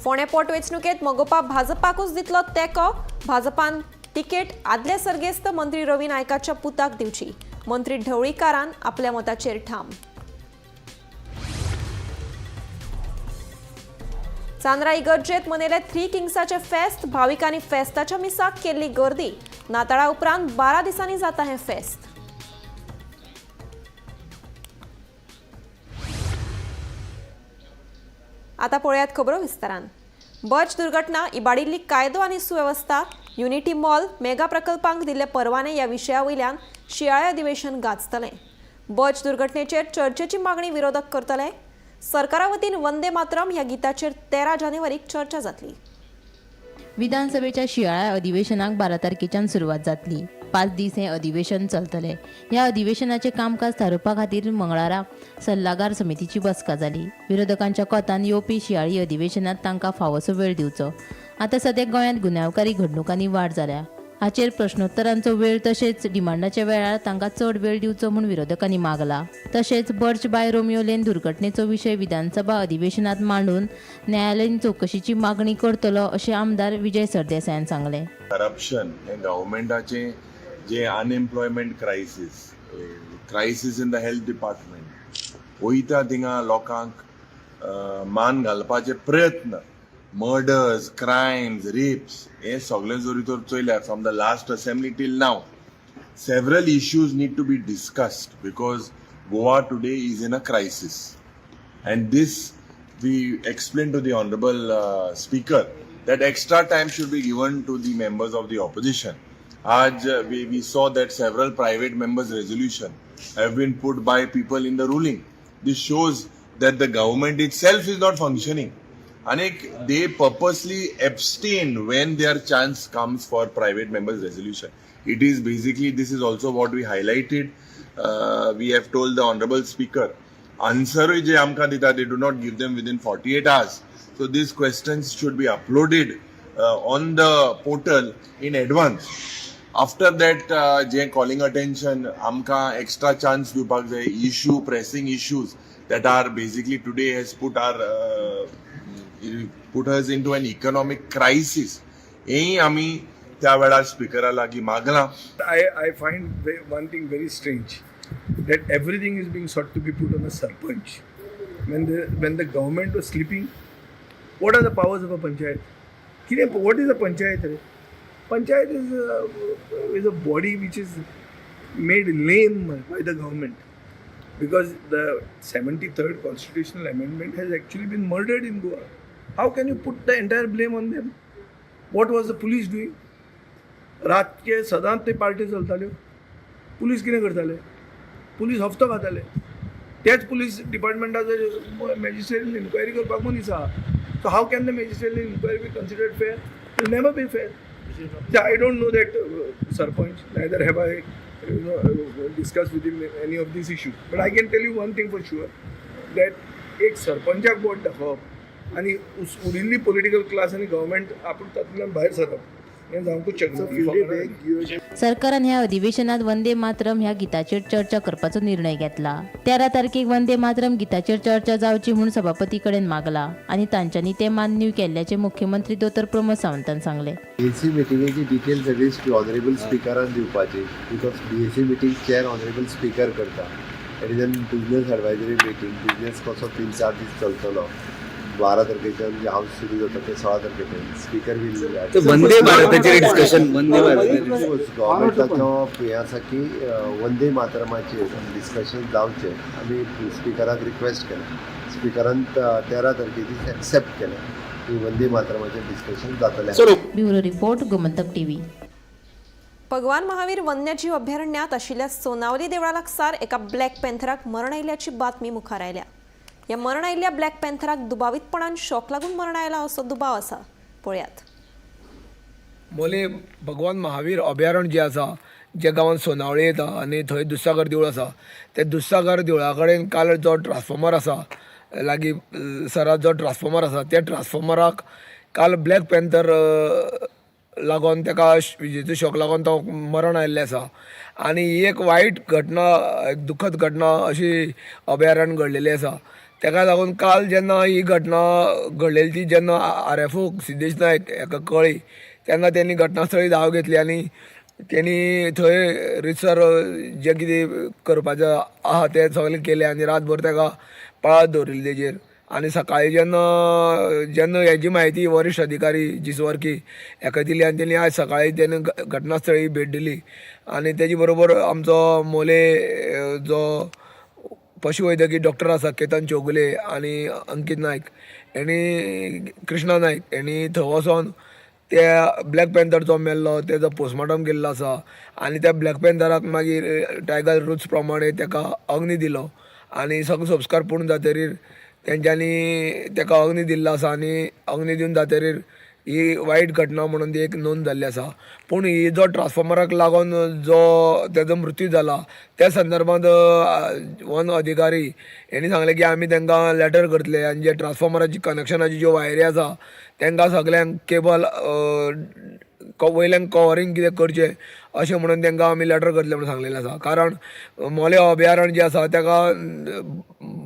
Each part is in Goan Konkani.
फोंडें पोटवेंचणुकेंत मगोपा भाजपाकूच दितलो तेंको. भाजपान तिकेट आदले सर्गेस्त मंत्री रवी नायकाच्या पुताक दिवची. मंत्री ढवळीकारान आपल्या मताचेर ठाम. चांद्रा इगर्जेत मनयले थ्री किंग्साचे फेस्त. भाविकांनी फेस्ताच्या मिसाक केल्ली गर्दी. नाताळा उपरांत 12 दिसांनी जाता हें फेस्त. आता पळयात खबरो विस्तारान. बर्च दुर्घटना, इबाडिल्ली कायदो आनी सुवेवस्था, युनिटी मॉल, मेगा प्रकल्पांक दिल्ले परवाने ह्या विशया वयल्यान शिंयाळें अधिवेशन गाजतलें. बर्च दुर्घटनेचेर चर्चेची मागणी विरोधक करतले. सरकारा वतीन वंदे मातरम ह्या गिताचेर 13 जानेवारीक चर्चा जातली. विधानसभेच्या शिंयाळ्या अधिवेशनाक 12 तारखेच्यान सुरवात जातली. 5 दीस हें अधिवेशन चलतलें. ह्या अधिवेशनाचें कामकाज थारोवपा खातीर मंगळारा सल्लागार समितीची बसका जाली. विरोधकांच्या कोतान येवपी शिंयाळी अधिवेशनात तांकां फावोसो वेळ दिवचो. आतां सद्याक गोंयांत गुन्यांवकारी घडणुकांनी वाड जाल्या. हाचेर प्रश्नोत्तरांचो वेळ तशेंच डिमांडाच्या वेळार तांकां चड वेळ दिवचो म्हूण विरोधकांनी मागला. तशेंच बर्च बाय रोमियो लेन दुर्घटनेचो विशय विधानसभा अधिवेशनात मांडून न्यायालयीन चवकशीची मागणी करतलो अशें आमदार विजय सरदेसायान सांगलें. करप्शन हे गव्हर्मेंटाचे जे unemployment crisis, crisis in the health department, वयता थिंगा लोकांक मान घालपाचे प्रयत्न, मर्डर्स, क्रायम्स, रेप्स, हे सगळे जरी तर चोयल्यार from the last assembly till now, several issues need to be discussed because Goa today is in a crisis. And this we explained to the honorable speaker that extra time should be given to the members of the opposition. आज we saw that several private members resolution have been put by people in the ruling. This shows that the government itself is not functioning. And they purposely abstain when their chance comes for private members resolution. It is basically, this is also what we highlighted. We have told the honorable speaker, answer जे आमकां दिता, they do not give them within 48 hours. So these questions should be uploaded on the portal in advance. After that, J calling attention, आमकां extra chance दिवपाक जाय, issue, pressing issues that are basically today has put us into an economic crisis. हेंय आमी त्या वेळार स्पिकरा लागीं मागलां. I find one thing very strange, that everything is being sought to be put on a sarpanch. When the government was sleeping, what are the powers of a panchayat? What is a panchayat रे? Panchayat is a body which is made lame by the government because the 73rd constitutional amendment has actually been murdered in Goa. How can you put the entire blame on them? What was the police doing? रातचे सदांच ते पार्टी चलताल्यो. पुलीस कितें करताले? पुलीस हप्तो खाताले. तेच पुलीस डिपार्टमेंटाचो मॅजिस्ट्रेट इन्क्वायरी करपाक मनीस आहा. So how can the magisterial inquiry be considered fair? Will never be fair. I don't know that sarpanch, neither have I discuss with him any of these issues. But I can tell you one thing for sure, that एक सरपंचाक बोट दाखोवप आनी उरिल्ली पॉलिटिकल क्लास आनी गव्हर्मेंट आपूण तातूंतल्यान भायर सरप हें जावंकूच शकना. सरकारान ह्या अधिवेशनात वंदे मातरम ह्या गिताचेर चर्चा करपाचो निर्णय घेतला. 13 तारखेक वंदे मातरम गिताचेर चर्चा जावची म्हूण सभापती कडेन मागला आनी तांच्यांनी तें मान्य केल्ल्याचें मुख्यमंत्री दोतोर प्रमोद सावंतान सांगलें. बीएसी मिटिंगेची डिटेल सगळी ऑनरेबल स्पिकरान दिवपाची, because BAC meeting chair honourable speaker करता. It is an business advisory meeting. Business कसो 3-4 दीस चलतलो, 12 तारखेच्यान जे हाऊस सुरू जाता ते 16 तारखेपर्यंत स्पीकर will Vande भारताचेर डिस्कशन, वंदे भारताचेर. गव्हर्मेंटाचो हें आसा की वंदे मातरमाचेर डिस्कशन जावचें. आमी स्पिकराक रिक्वेस्ट केलें. स्पिकरान 13 तारखेची एक्सेप्ट केलें की वंदे मातरमाचेर डिस्कशन जातलें. Bureau report, Gomantak TV. भगवान महावीर वन्यजीव अभयारण्यात आशिल्ल्या सोनावली देवळा लागसार एका ब्लॅक पॅन्थराक मरण आयिल्ल्याची बातमी मुखार आयल्या. ह्या मरण आयिल्ल्या ब्लॅक पॅन्थराक दुबावीतपणान शॉक लागून मरण आयला असो दुबाव आसा. पळयात. मोले भगवान महावीर अभयारण्य जें आसा, ज्या गांवांत सोनावळी येता आनी थंय दुधसागर देवूळ आसा, त्या दुधसागर देवळा कडेन काल जो ट्रान्सफॉर्मर आसा, लागीं सरात जो ट्रान्सफॉर्मर आसा, त्या ट्रान्सफॉर्मराक काल ब्लॅक पॅन्थर लागोन ताका विजेचो शॉक लागोन तो मरण आयिल्लें आसा. आनी ही एक वायट घटना, एक दुखद घटना अशी अभयारण्य घडलेली आसा. तेका लागून काल जेन्ना ही घटना घडलेली ती जेन्ना RFO Siddhesh Naik हेका कळ्ळी तेन्ना तेणी घटनास्थळी धांव घेतली आनी तेणी थंय रितसर जें कितें करपाचें आहा तें सगळें केलें आनी रातभर तेका पाळत दवरिल्ली तेजेर. आनी सकाळीं जेन्ना जेन्ना हेजी म्हायती वरिश्ठ अधिकारी जिसवर्की हेका दिली आनी तेणी आयज सकाळीं तेणी घटनास्थळी भेट दिली आनी तेजे बरोबर आमचो मोले जो पशुवैद्यकी डॉक्टर आसा केतन चौगुले आनी अंकीत नायक हेणी, कृष्णा नायक हेणी थंय वचोन त्या ब्लॅक पॅन्थर जो मेल्लो तेजो पोस्टमॉर्टम केल्लो आसा आनी त्या ब्लॅक पॅन्थराक मागीर टायगर रुल्स प्रमाणे तेका अग्नी दिलो आनी सगळे संस्कार पूर्ण जातरीर तेंच्यांनी तेका अग्नी दिल्लो आसा आनी अग्नी दिवन जातरीर ही वायट घटना म्हणून ती एक नोंद जाल्ली आसा. पूण ही जो ट्रान्सफॉर्मराक लागून जो तेजो मृत्यू जाला त्या संदर्भात वन अधिकारी हेणी सांगलें की आमी तेंकां लेटर करतले आनी जे ट्रान्सफॉर्मराची कनेक्शनाची ज्यो वायरी आसा तेंकां सगल्यांक केबल वयल्यान कवरींग कितें करचें अशें म्हणून तेंकां आमी लेटर करतले म्हणून सांगलेलें आसा. कारण मोलें अभयारण्य जें आसा तेका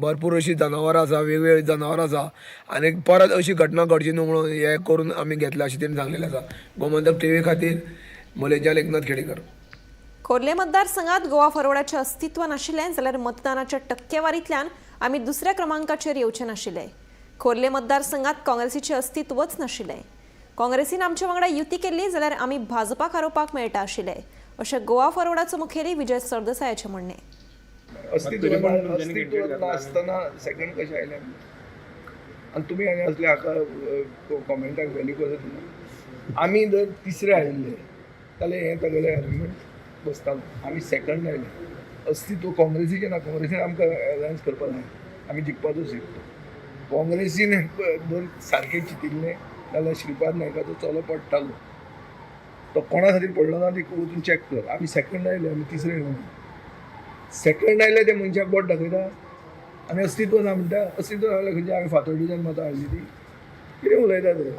भरपूर अशीं जनावरां आसा, वेगवेगळीं जनावरां आसा आनी परत अशी घटना घडची न्हू म्हणून हें करून आमी घेतलें अशें तेणी सांगलेलें आसा. गोमंतक टीव्ही खातीर मोलेंच्यान एकनाथ खेडेकर. खोर्ले मतदारसंघात गोवा फॉरवर्डाचें अस्तित्व नाशिल्लें जाल्यार मतदानाच्या टक्केवारींतल्यान आमी दुसऱ्या क्रमांकाचेर येवचे नाशिल्ले. खोर्ले मतदारसंघात काँग्रेसीचें अस्तित्वच नाशिल्लें. काँग्रेसीन आमचे वांगडा युती केल्ली जाल्यार आमी भाजपाक हारोवपाक मेळटा आशिल्ले अशें गोवा फॉरवर्डाचो मुखेली विजय सरदेसायाचें म्हणणें. अस्तित्व नासतना सेकंड कशें आयलें आनी तुमी आनी असले हाका कॉमेंटाक व्हॅल्यू कसो दिना. आमी जर तिसरे आयिल्ले जाल्यार हें सगळें आर्ग्युमेंट बसतालो. आमी सेकंड आयले, अस्तित्व काँग्रेसीचें ना, काँग्रेसीन आमकां अलायन्स करपाक जाय, आमी जिखपाचो सीट. काँग्रेसीन जर सारकें चिंतिल्लें जाल्यार श्रीपाद नायकाचो चलो पडटालो, तो कोणा खातीर पडलो ना ती वचून चॅक कर. आमी सेकंड आयले, आमी तिसरे येवना. सेकंड आयले ते मनशाक बोट दाखयता आनी अस्तित्व ना म्हणटा. अस्तित्व ना जाल्यार खंयचे आमी फातोड्डेच्यान मतां हाडली ती कितें उलयता ते.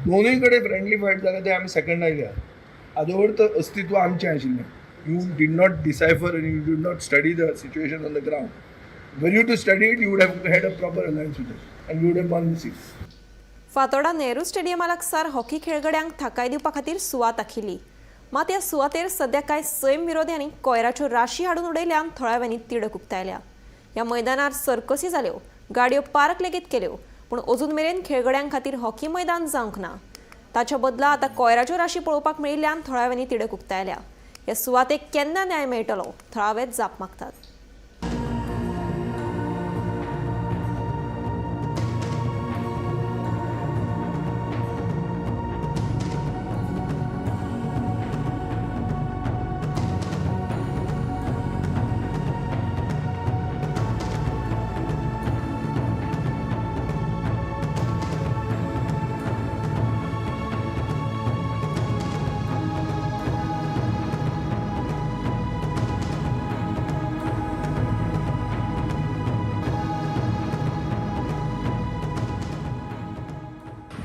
दोनूय कडेन फ्रेंडली फायट जाल्या ते आमी सेकंड आयल्या. आदोवर तर अस्तित्व आमचें आशिल्लें. You did not decipher आनी you did not study the situation on the ground. Were you to study it you would have had a proper alliance with and you would have won the seat. Fatorda Nehru स्टेडियमा लागसार हॉकी खेळगड्यांक थाकाय दिवपा खातीर सुवात आखिल्ली. मात ह्या सुवातेर सद्या कांय सैम विरोध्यांनी कोयराच्यो राशी हाडून उडयल्यान थळाव्यांनी तिडक उक्तायल्या. ह्या मैदानार सर्कसी जाल्यो, गाडयो पार्क लेगीत केल्यो, पूण अजून मेरेन खेळगड्यां खातीर हॉकी मैदान जावंक ना. ताच्या बदला आतां कोयराच्यो राशी पळोवपाक मेळिल्ल्यान थळाव्यांनी तिडक उक्तायल्या. ह्या सुवातेक केन्ना न्याय मेळटलो थळावे जाप मागतात.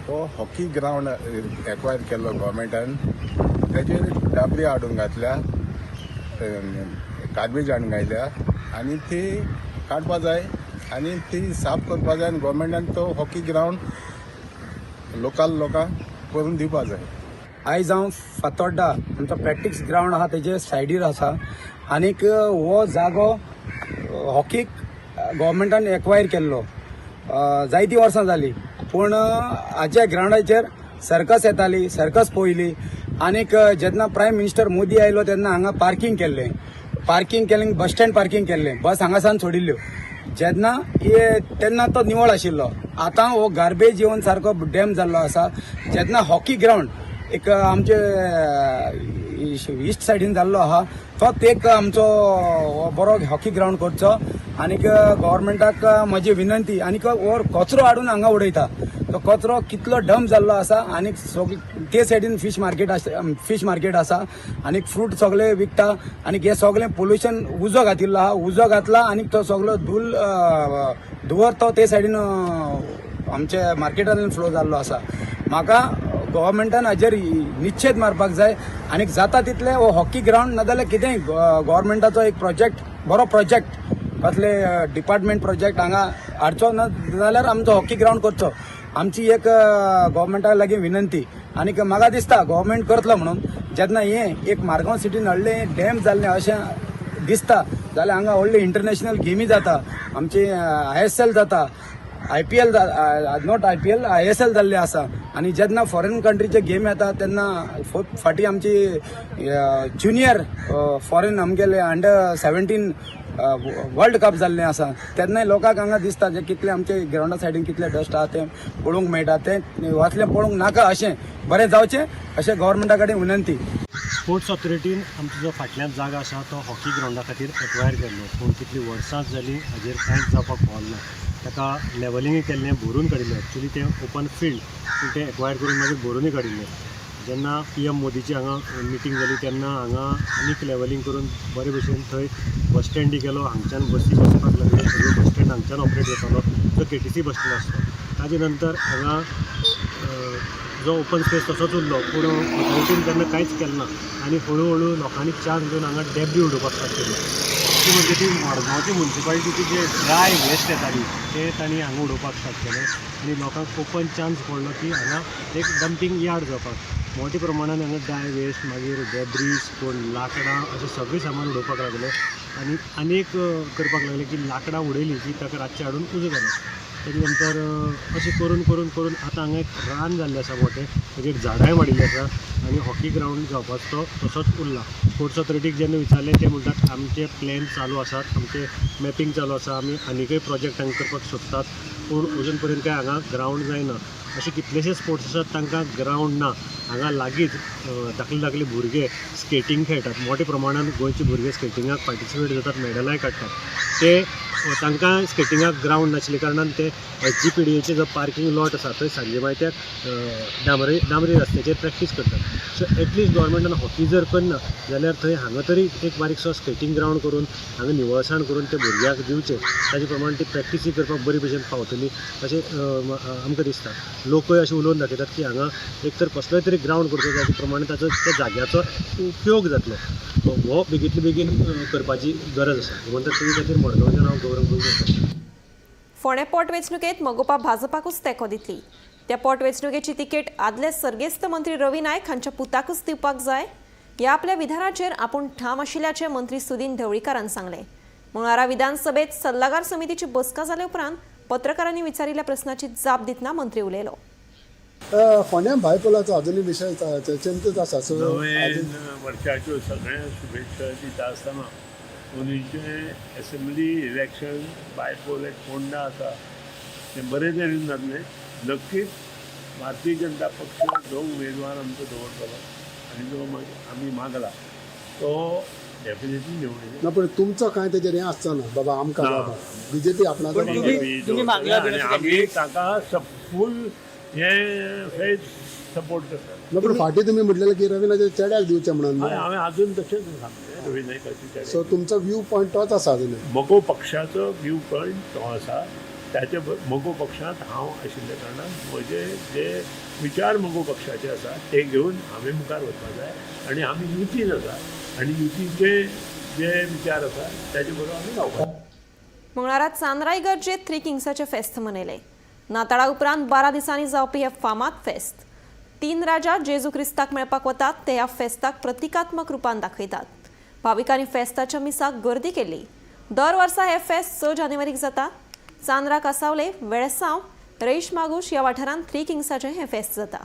हो हॉकी ग्रावंड एक्वायर केल्लो गव्हर्मेंटान, तेजेर डाबरी हाडून घातल्या, गार्बेज हाडून घातल्या आनी ती काडपा जाय आनी ती साफ करपा जाय आनी गव्हर्मेंटान तो हॉकी ग्रावंड लोकल लोकांक करून दिवपा जाय. आयज हांव फातोड्डा आमचो प्रॅक्टीस ग्रावंड आहा तेजे सायडीर आसा आनीक हो जागो हॉकीक गव्हर्मेंटान एक्वायर केल्लो जायतीं वर्सां जालीं, पूण हाच्या ग्रावंडाचेर सर्कस येताली, सर्कस पळयली आनीक जेन्ना प्रायम मिनिस्टर मोदी आयलो तेन्ना हांगा पार्कींग केल्लें, पार्कींग केलें, बस स्टँड पार्कींग केल्लें, बस हांगासान सोडिल्ल्यो जेन्ना तेन्ना तो निवळ आशिल्लो. आतां हो गार्बेज येवन सारको डॅम जाल्लो आसा. जेन्ना हॉकी ग्रावंड एक आमचे इस्ट सायडीन जाल्लो आहा तोच एक आमचो बरो हॉकी ग्रावंड करचो आनीक गव्हर्मेंटाक म्हजी विनंती. आनीक हो कचरो हाडून हांगा उडयता, तो कचरो कितलो डंप जाल्लो आसा आनीक ते सायडीन फिश मार्केट आसा, फिश मार्केट आसा आनीक फ्रूट सगळे विकता आनीक हे सगळें पोल्युशन उजो घातिल्लो आहा, उजो घातला आनीक तो सगळो धूल धुंवर तो ते सायडीन आमच्या मार्केटांतल्यान फ्लो जाल्लो आसा. म्हाका गव्हर्मेंटान हाजेर निश्चेद मारपाक जाय आनीक जाता तितलें हो हॉकी ग्रावंड नाजाल्यार कितेंय गव्हर्मेंटाचो एक प्रोजेक्ट, बरो प्रोजेक्ट कसले डिपार्टमेंट प्रोजेक्ट हांगा हाडचो ना जाल्यार आमचो हॉकी ग्रावंड करचो. आमची एक गव्हर्मेंटा लागीं विनंती आनी म्हाका दिसता गव्हर्मेंट करतलो म्हणून. जेन्ना हें एक मारगांव सिटीन व्हडलें डॅम जाल्लें अशें दिसता जाल्यार हांगा व्हडले इंटरनॅशनल गेमी जाता, आमची ISL जाता, IPL, not IPL, ISL जाल्ले आसा. आनी जेन्ना फॉरेन कंट्रीचे गेम येता तेन्ना फाटीं आमची ज्युनियर फॉरेन आमगेले अंडर 17 वर्ल्ड कप जाल्लें आसा तेन्नाय लोकांक हांगा दिसता जे कितले आमचे ग्रावंडा सायडीन कितले डस्ट आहा तें पळोवंक मेळटा. तें वाचलें पळोवंक नाका अशें बरें जावचें अशें गव्हर्मेंटा कडेन विनंती. स्पोर्ट्स ऑथॉरिटीन आमचो जो फाटल्यान जागा आसा तो हॉकी ग्रावंडा खातीर एक्वायर केल्लो, पूण कितलीं वर्सांच जालीं हाजेर कांयच जावपाक पावलें ना. ताका लेवलिंगूय केल्लें, भरून काडिल्लें. एक्चुली तें ओपन फिल्ड, पूण तें एक्वायर करून मागीर भरुनूय काडिल्लें. जेन्ना PM मोदीची हांगा मिटींग जाली तेन्ना हांगा आनीक लेवलिंग करून बरे भशेन थंय बस स्टँडूय केलो. हांगच्यान बसी वचपाक लागल्यो, सगळ्यो बस स्टँड हांगच्यान ऑपरेट जातालो, जो KTC bus stand आसलो. ताजे नंतर हांगा जो ओपन स्पेस तसोच उरलो, पूण ऑथॉरिटीन तेन्ना कांयच केलें ना आनी हळू हळू लोकांनी चान्स घेवन हांगा डेब्री उडोवपाक स्टार्ट केली. ती म्हणजे ती मडगांवची मुन्सिपालिटीची जे ड्राय वेस्ट येताली ते तांणी हांगा उडोवपाक स्टार्ट केलें आनी लोकांक ओपन चान्स पडलो की हांगा एक डंपींग यार्ड जावपाक. मोठ्या प्रमाणान हांगा ड्राय वेस्ट, मागीर डेब्रीज, कोण लांकडां अशें सगळें सामान उडोवपाक लागले आनी आनी एक करपाक लागले की लांकडां उडयलीं की ताका रातचें हाडून उजो घालप. ताजे नंतर अशें करून करून करून आतां हांगा एक रान जाल्लें आसा मोटें, ताजेर झाडांय वाडिल्लीं आसा आनी हॉकी ग्रावंड जावपाचो तो तसोच उरला. स्पोर्ट्स ऑथॉरिटीक जेन्ना विचारलें ते म्हणटात आमचे प्लॅन चालू आसात, आमचे मॅपींग चालू आसा, आमी आनीकय प्रोजेक्ट हांगा करपाक सोदतात, पूण अजून पर्यंत काय हांगा ग्रावंड जायना. अशे कितलेशे स्पोर्ट्स आसात तांकां ग्रावंड ना. हांगा लागींच धाकले धाकले भुरगे स्केटींग खेळटात, मोठ्या प्रमाणान गोंयचे भुरगे स्केटिंगाक पार्टिसिपेट जातात, मॅडलाय काडटात. ते तांकां स्केटिंगाक ग्रावंड नाशिल्ल्या कारणान ते SGPDAचे जो पार्कींग लॉट आसा थंय सांजे मायत्याक डांबरी रस्त्याचेर प्रॅक्टीस करतात. सो एटलिस्ट गव्हर्मेंटान हॉकी जर करना जाल्यार थंय हांगा तरी एक बारीकसो स्केटींग ग्रावंड करून हांगा निवळसाण करून ते भुरग्यांक दिवचें, ताजे प्रमाणे ती प्रॅक्टीसूय करपाक बरी भशेन पावतली अशें आमकां दिसता. लोकय अशें उलोवन दाखयतात की हांगा एक तर कसलोय तरी ग्रावंड करचो ताजे प्रमाणे ताचो त्या जाग्याचो उपयोग जातलो. हो बेगींतले बेगीन करपाची गरज आसा. म्हणटा तुमी खातीर मडगांवच्यान हांव गौरव गोंयकर. फोंडें पोटवेंचणुकेंत मगोपा भाजपाकूच तेंको दितली. त्या पोटवेंचणुकेची तिकेट आदले सर्गेस्त मंत्री रवी नायक हांच्या पुताकूच दिवपाक जाय ह्या आपल्या विधानाचेर आपूण ठाम आशिल्ल्याचें मंत्री सुदीन ढवळीकारान सांगलें. मंगळारा विधानसभेत सल्लागार समितीची बसका जाले उपरांत पत्रकारांनी विचारिल्ल्या प्रस्नाची जाप दितना मंत्री उलयलो. फोंड्यां बायपोलाचो अजुनूय विशय चर्चेंतूच आसा. सो नवे वर्षाच्यो सगळ्या शुभेच्छा दिता आसतना अंदूंचें असेंब्ली इलेक्शन बायपोल एक फोंडा आसा तें बरे तरेन जातलें. नक्कीच भारतीय जनता पक्ष जो उमेदवार आमचो दवरतलो आनी जो मागीर आमी मागला तो डेफिनेटली निवडून ना, पण तुमचो कांय तेजेर हें आसचो ना बाबा आमकां बाबा बीजेपी आपणाचो आनी आमी ताका फूल हें फेज सपोर्ट करता. ना, पण फाटीं तुमी म्हटलेलें की रवी नायक चेड्याक दिवचें म्हणून. हांवें अजून तशेंच सांगलें, रवी नायकाची. सो तुमचो व्यू पॉयंट तोच आसा अजून. मगो पक्षाचो व्यू पॉयंट तो आसा. ताचे मगो पक्षांत हांव आशिल्ल्या कारणान म्हजे जे विचार मगो पक्षाचे आसा ते घेवन हांवें मुखार वचपाक जाय आनी आमी युतीन आसा आनी युतीचे जे विचार आसा ताचे बरोबर आमी रावपाक. मंगळारा चांदरा इगर्जेत थ्री किंग्साचें फेस्त मनयलें. नाताळा उपरांत 12 दिसांनी जावपी हें फामाद फेस्त. तीन राजा जेजू क्रिस्ताक मेळपाक वतात ते ह्या फेस्ताक प्रतिकात्मक रुपान दाखयतात. भाविकांनी फेस्ताच्या मिसाक गर्दी केल्ली. दर वर्सा हें फेस्त 6 जानेवारीक जाता. चांद्रा कासावले, वेळसांव, रईश मागूश ह्या वाठारांत थ्री किंग्साचें हें फेस्त जाता.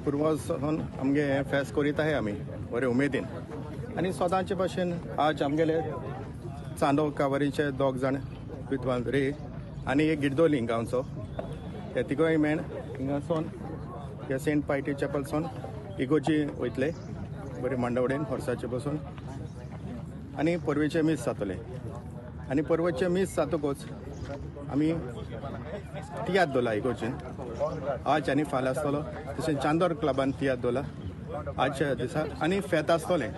पुर्वज सावन आमगे हें फेस्त करीत आहाय आमी बरे उमेदीन आनी सदांचे भशेन आज आमगेले चांदो कावरीचे दोग जाण विद्वान रे आनी एक गिरदोली गांवचो. हे तिगोय मेण हिंगासून ह्या सेंट पायटी चॅपलसून इगोजी वयतले बरे मांडवडेन हॉर्साचे बसून आनी परवेचें मीस जातलें. आनी परवेचें मीस जातकूच आमी तियात्र दवरला इगोर्जीन आज आनी फाल्यां आसतलो. तशें चांदोर क्लबान तियात्र दवरला आजच्या दिसा आनी फेत आसतलें.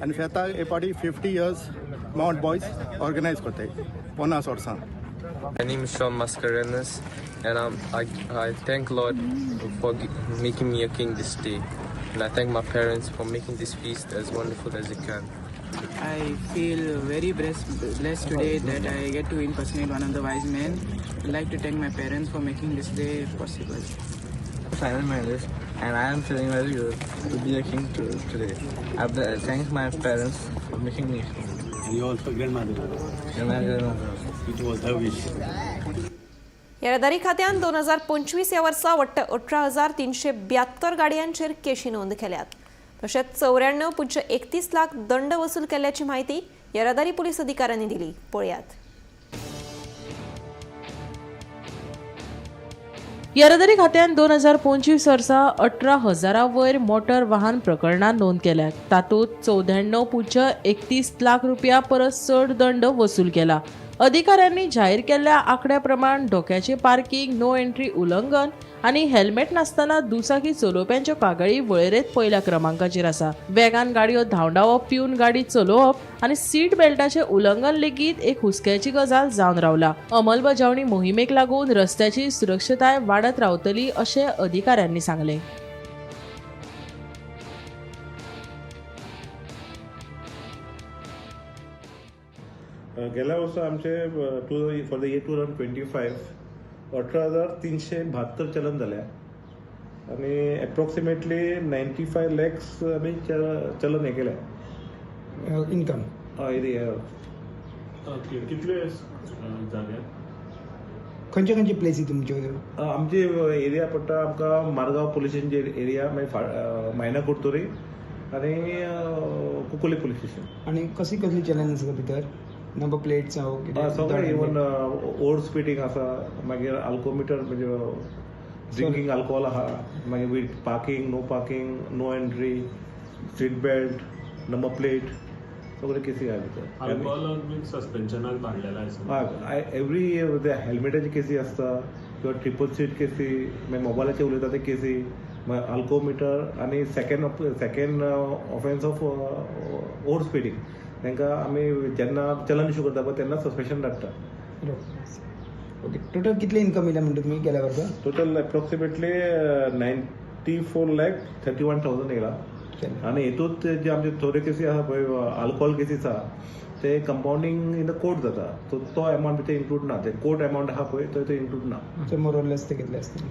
आनी फेता हे फावटी 50 इयर्स मावंट बॉयज ऑर्गनायज करताय 50 वर्सां. My name is Sean Mascarenas, and I thank Lord for making me a king this day, and I thank my parents for making this feast as wonderful as it can. I feel very blessed today that I get to impersonate one of the wise men. I'd like to thank my parents for making this day possible. Simon Mendes, and I am feeling very good to be a king today. I thank my parents for making me a king. And you also grandmother. And my grandmother. It was her wish. येरादारी खात्यान 2025 ह्या वर्सा वट्ट 18,372 गाडयांचेर केशी नोंद केल्यात. तशेंच 94.31 लाख दंड वसूल केल्ल्याची म्हायती येरादारी पुलीस अधिकाऱ्यांनी दिली. पळयात. येरादारी खात्यान 2025 वर्सा 18,000 वयर मोटर वाहन प्रकरणां नोंद केल्यात. तातूंत 94.31 लाख रुपया परस चड दंड वसूल केला. अधिकाऱ्यांनी जाहीर केल्ल्या आंकड्या प्रमाण धोक्याचे पार्किंग, नो एंट्री उल्लंघन आनी हेल्मेट नासतना दुचाकी चलोवप्यांच्यो कागाळी वळेरेंत पयल्या क्रमांकाचेर आसा. वेगान गाडयो धांवडावप, पिवन गाडी चलोवप आनी सीट बेल्टाचें उल्लंघन लेगीत एक हुस्क्याची गजाल जावन रावला. अंमलबजावणी मोहिमेक लागून रस्त्याची सुरक्षताय वाडत रावतली अशें अधिकाऱ्यांनी सांगलें. गेल्या वर्सा आमचे for the year 2025 18,372 चलन जाल्या आनी एप्रोक्सिमेटली 95 लॅक्स आमी चलन हें केलें इनकम. हय. कितले जागे खंयचे खंयचे प्लेसी तुमच्यो? आमची एरिया पडटा आमकां मारगांव पुलीस स्टेशनची एरिया, मागीर मायना कुडतरी आनी कुकोली पुलीस स्टेशन. आनी कसली कसली चलन आसा भितर? नंबर प्लेट्स सगळें, इवन ओवर स्पिडींग आसा, मागीर अल्कोमिटर म्हणजे ड्रिंकींग अल्कोहोल आहा, मागीर with parking, no parking, no entry, seat belt, number plate, सगळे केसी आहा भितर. अल्कोहोलाक बीन सस्पेन्शनाक धाडलेलें आसा. हय, एवरी हेल्मेटाची केसी आसता किंवा ट्रिपल सीट केसी, मागीर मोबायलाचेर उलयता ते केसी, मागीर अल्कोमिटर आनी second offence of over speeding. तांकां आमी जेन्ना चलन इशू करता पळय तेन्ना सस्पेन्शन धाडटा. ओके, टोटल कितले इन्कम येयला म्हणटा तुमी गेल्या वर्सा? टोटल एप्रोक्सिमेटली 94,31,000 येयला. आनी हेतूंत जे आमचे थोड्यो केसी आसा पळय अल्कोहोल केसीस आहा ते कंपाउंडींग इन the court जाता, सो तो एमावंट भितर इन्क्लूड ना. ते कोर्ट एमावंट आहा पळय तो इन्क्लूड ना. सो मोर ऑर लेस ते कितले आसतले?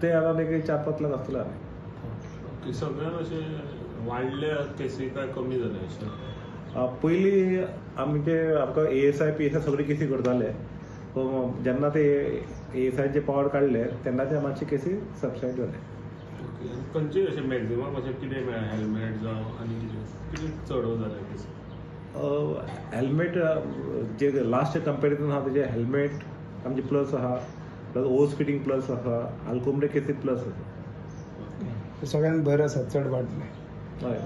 ते अरावंड एक 4-5 लाख आसतले. ओके, सगळ्यान अशें वाडल्या केसी काय कमी जाले अशें? पयलीं आमचे आमकां ASI PSI सगळे केसी करताले, जेन्ना ते ASIचे पावर काडले तेन्ना ते मातशे केसी सबसायड जाले. ओके, खंयचे अशें मॅक्झिमम अशें कितें मेळ्ळें? हेल्मेट जावं आनी कितें कितें चड जालें केसी? हेल्मेट जे लास्ट कंपेरिजन आहा तेजे हेल्मेट आमचे प्लस आहा, प्लस ओवर स्पिडींग प्लस आहा, अल्कोमिटर केसी प्लस आसा. सगळ्यांत बरें आसा, चड वाडलें. हय.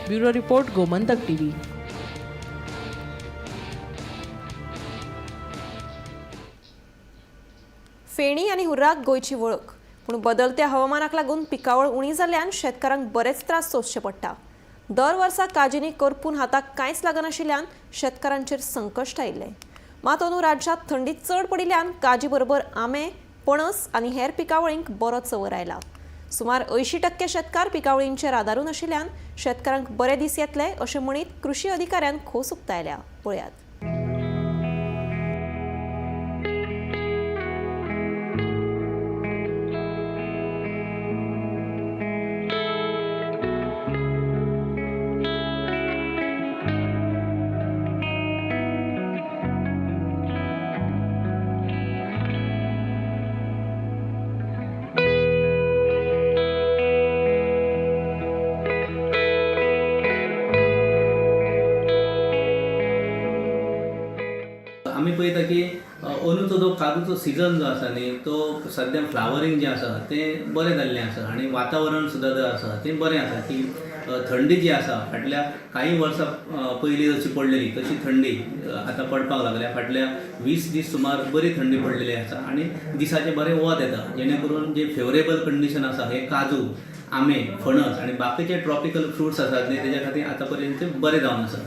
Bureau report, Gomantak TV. Feni आनी हुर्राक गोंयची वळख, पूण बदलत्या हवामानाक लागून पिकावळ उणी जाल्ल्यान शेतकारांक बरेच त्रास सोंसचे पडटा. दर वर्सा काजींनी करपून हाताक कांयच लागनाशिल्ल्यान शेतकारांचेर संकश्ट आयिल्लें. मात अंदू राज्यांत थंडी चड पडिल्ल्यान काजी बरोबर आंबे, पणस आनी हेर पिकावळींक बरो चंवर आयला. सुमार 80% शेतकार पिकावळींचेर आदारून आशिल्ल्यान शेतकारांक बरे दीस येतले अशें म्हणीत कृशी अधिकाऱ्यान खोस उक्तायल्या. पळयात. आमी पळयता की अंदूचो जो काजूचो सिजन जो आसा न्ही तो सद्या फ्लावरींग जें आसा तें बरें जाल्लें आसा आनी वातावरण सुद्दां जें आसा तें बरें आसा की थंडी जी आसा फाटल्या कांय वर्सां पयलीं जशी पडलेली तशी थंडी आतां पडपाक लागल्या. फाटल्या 20 दीस सुमार बरी थंडी पडलेली आसा आनी दिसाचें बरें वत येता, जेणे करून जे फेवरेबल कंडिशन आसा हे काजू, आंबे, फणस आनी बाकीचे ट्रॉपिकल फ्रुट्स आसात न्ही तेज्या खातीर आतां पर्यंत बरें जावन आसा.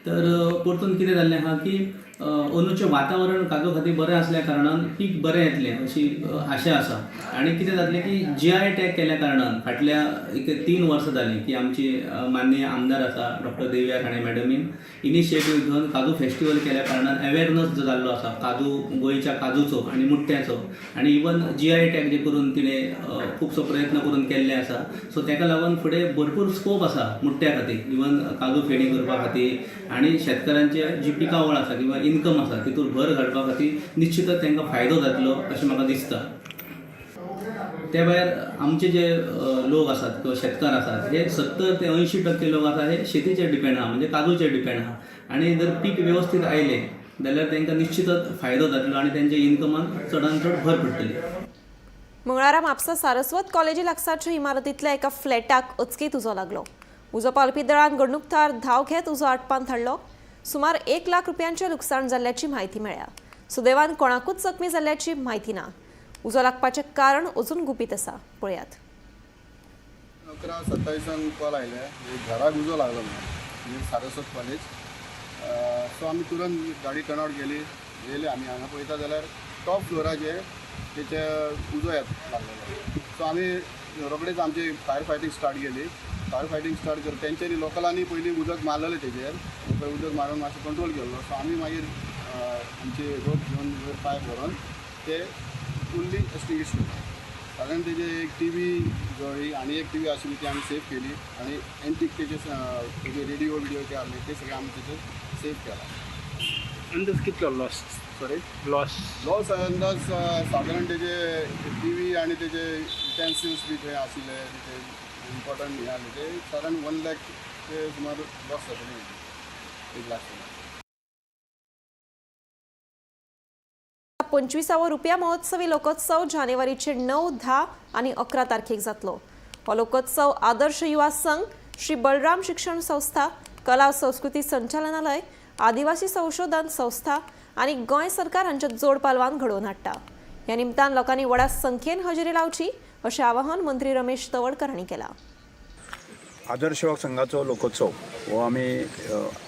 तर परतून कितें जाल्लें आहा की अंदूचें वातावरण काजू खातीर बरें आसल्या कारणान पीक बरें येतलें अशी आशा आसा. आनी कितें जातलें की जीआय टॅग केल्या कारणान फाटल्या एक 3 वर्सां जालीं की आमची माननीय आमदार आसा डॉक्टर देविया राणे मॅडमीन इनिशिएटीव घेवन काजू फेस्टिवल केल्या कारणान अवेरनस जो जाल्लो आसा काजू, गोंयच्या काजूचो आनी मुट्ट्याचो, आनी इवन जीआय टॅग जे करून तिणें खुबसो प्रयत्न करून केल्ले आसा. सो ताका लागून फुडें भरपूर स्कोप आसा मुट्ट्या खातीर, इवन काजू फेणी करपा खातीर आनी शेतकारांचे जी पिकावळ आसा किंवा इन्कम आसा तितूर भर घालपा खातीर निश्चितच तांकां फायदो जातलो अशें म्हाका दिसता. त्या भायर आमचे जे लोक आसात किंवा शेतकार आसात हे 70 ते 80% लोक आसा हे शेतीचेर डिपेंड आहा, म्हणजे काजूचेर डिपेंड आहा. आनी जर पीक वेवस्थीत आयलें जाल्यार तांकां निश्चितच फायदो जातलो आनी तेंच्या इन्कमान चडान चड भर पडटली. मंगळारा म्हापसा सारस्वत कॉलेजी लागसारच्या इमारतींतल्या एका फ्लॅटाक अचकीत उजो लागलो. उजो पालपी दळान घडणूक थळार धांव घेत उजो आटपान धाडलो. सुमार 1 लाख रुपयांचें लुकसाण जाल्ल्याची म्हायती मेळ्ळ्या. सुदैवान कोणाकूच जखमी जाल्ल्याची म्हायती ना. उजो लागपाचें कारण अजून गुपीत आसा. पळयात. 11:27 कॉल आयले, घराक उजो लागलो म्हणून सारस्वत कॉलेज. सो आमी तुरंत गाडी टर्न आवट केली, येयले आमी हांगा पळयता जाल्यार टॉप फ्लोराचेर तेचे उजो लागलेलो. सो आमी रोखडेच आमची फायर फायटींग स्टार्ट केली. फायर फायटींग स्टार्ट कर तेंच्यांनी लोकलांनी पयलीं उदक मारलेलें तेजेर, उदक मारून मातशें कंट्रोल केल्लो. सो आमी मागीर आमचे रोप घेवन वयर पायप व्हरोन ते फुल्ली एक्सटिंग्विश केले. कारण तेजे एक टी व्ही जळ्ळी आनी एक टी व्ही आशिल्ली ती आमी सेफ केली आनी एन्टीक तेजे तेजे रेडियो विडियो ते आहले ते सगळे आमी तेजेर सेफ केला. अंदाज कितलो लॉस? सॉरी, लॉस लॉस अंदाज सादारण तेजे टी व्ही आनी तेजे युटेन्सिल्स बी थंय आशिल्ले ते इम्पॉर्टंट हे आहले ते सादारण 1 लाख ते सुमार लॉस जातले, 1 लाख. 25वो रुपया महोत्सवी लोकोत्सव जानेवारीचे 9, 10 आणि 11 तारखेक जातलो. हो लोकोत्सव आदर्श युवा संघ, श्री बलराम शिक्षण संस्था, कला संस्कृती संचालनालय, आदिवासी संशोधन संस्था आणि गोंय सरकार हांच्या जोड पालवान घडोवन हाडटा. ह्या निमतान लोकांनी व्हडा संख्येन हजेरी लावची अशें आवाहन मंत्री रमेश तवडकर हांणी केलां. आदर्श युवक संघाचो लोकोत्सव हो आमी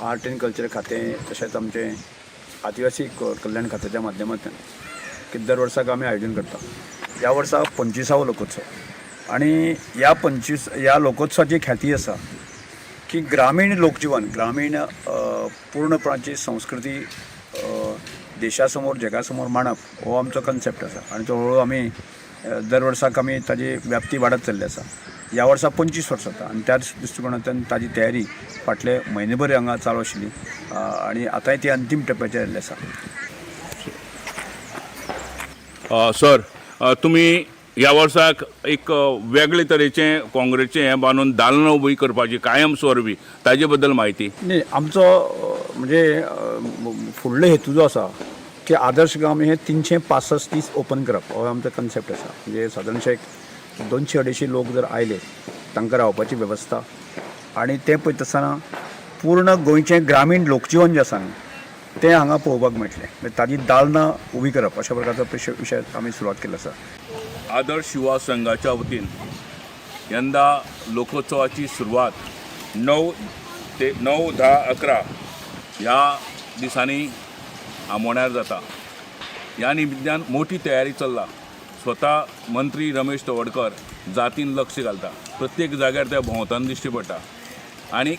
आर्ट एंड कल्चर खातें तशेंच आमचें आदिवासी कल्याण खात्याच्या माध्यमांतल्यान की दर वर्साक आमी आयोजन करता. ह्या वर्सा 25वो लोकोत्सव आनी ह्या 25 ह्या लोकोत्सवाची ख्याती आसा की ग्रामीण लोकजीवन, ग्रामीण पूर्णपणाची संस्कृती देशा समोर जगा समोर मांडप हो आमचो कन्सेप्ट आसा आनी तो हळूहळू आमी दर वर्साक आमी ताजी व्याप्ती वाडत चल्ली आसा. ह्या वर्सा 25 वर्सां जाता आनी त्याच दृश्टिकोणांतल्यान ताजी तयारी फाटले म्हयनेभर हांगा चालू आशिल्ली आनी आतांय ती अंतीम टप्प्याचेर आयिल्ली आसा. सर, तुमी ह्या वर्साक एक वेगळे तरेचें काँग्रेसचें हें बांदून दालनां उबी करपाची कायम स्वरुपी, ताजे बद्दल म्हायती. न्ही, आमचो म्हणजे फुडलो हेतू जो आसा की आदर्श गांव हे 365 दीस ओपन करप हो आमचो कन्सेप्ट आसा. म्हणजे सादारणशे एक 200-250 लोक जर आयले तांकां रावपाची वेवस्था आनी तें पळयता आसतना पूर्ण गोंयचें ग्रामीण लोकजीवन जें आसा न्ही तें हांगा पळोवपाक मेळटलें. म्हणजे ताजी दालनां उबी करप अशा प्रकारचो विशय आमी सुरवात केल्लो आसा. आदर्श युवा संघाच्या वतीन यंदा लोकोत्सवाची सुरवात 9 ते 9, 10, 11 ह्या दिसांनी आमोण्यार जाता. ह्या निमित्तान मोठी तयारी चल्ला. स्वता मंत्री रमेश तवडकर जातीन लक्ष घालता, प्रत्येक जाग्यार त्या भोंवतान दिश्टी पडटा आनी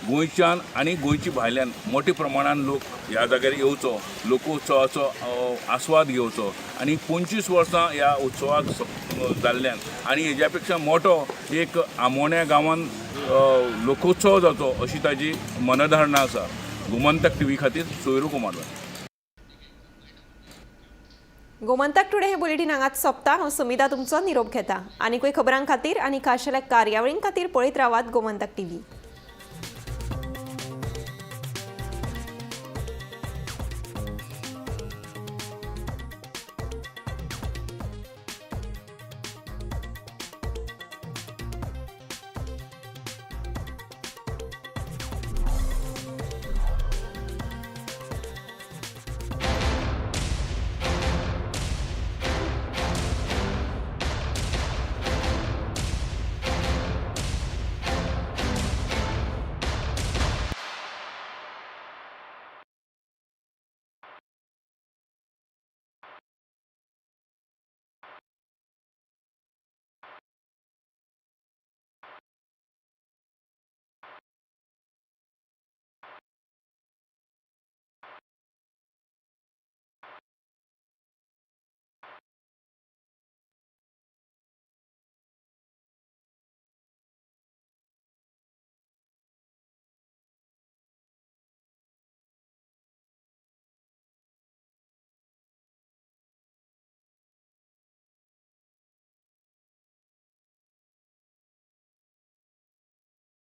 गोंयच्यान आनी गोंयची भायल्यान मोठ्या प्रमाणान लोक ह्या जाग्यार येवचो, लोकोत्सवाचो आस्वाद घेवचो आनी 25 वर्सां ह्या उत्सवाक जाल्ल्यान आनी हेज्या पेक्षा मोठो एक आमोण्या गांवान लोकोत्सव जावचो अशी ताजी मनधारणा आसा. गोमंतक टीव्ही खातीर सोयरू कुमार. गोमंतक टुडे हे बुलेटीन हांगाच सोंपता. हांव सुमिता तुमचो निरोप घेता. आनीकूय खबरां खातीर आनी खाशेल्या कार्यावळीं खातीर पळयत रावात गोमंतक टीव्ही.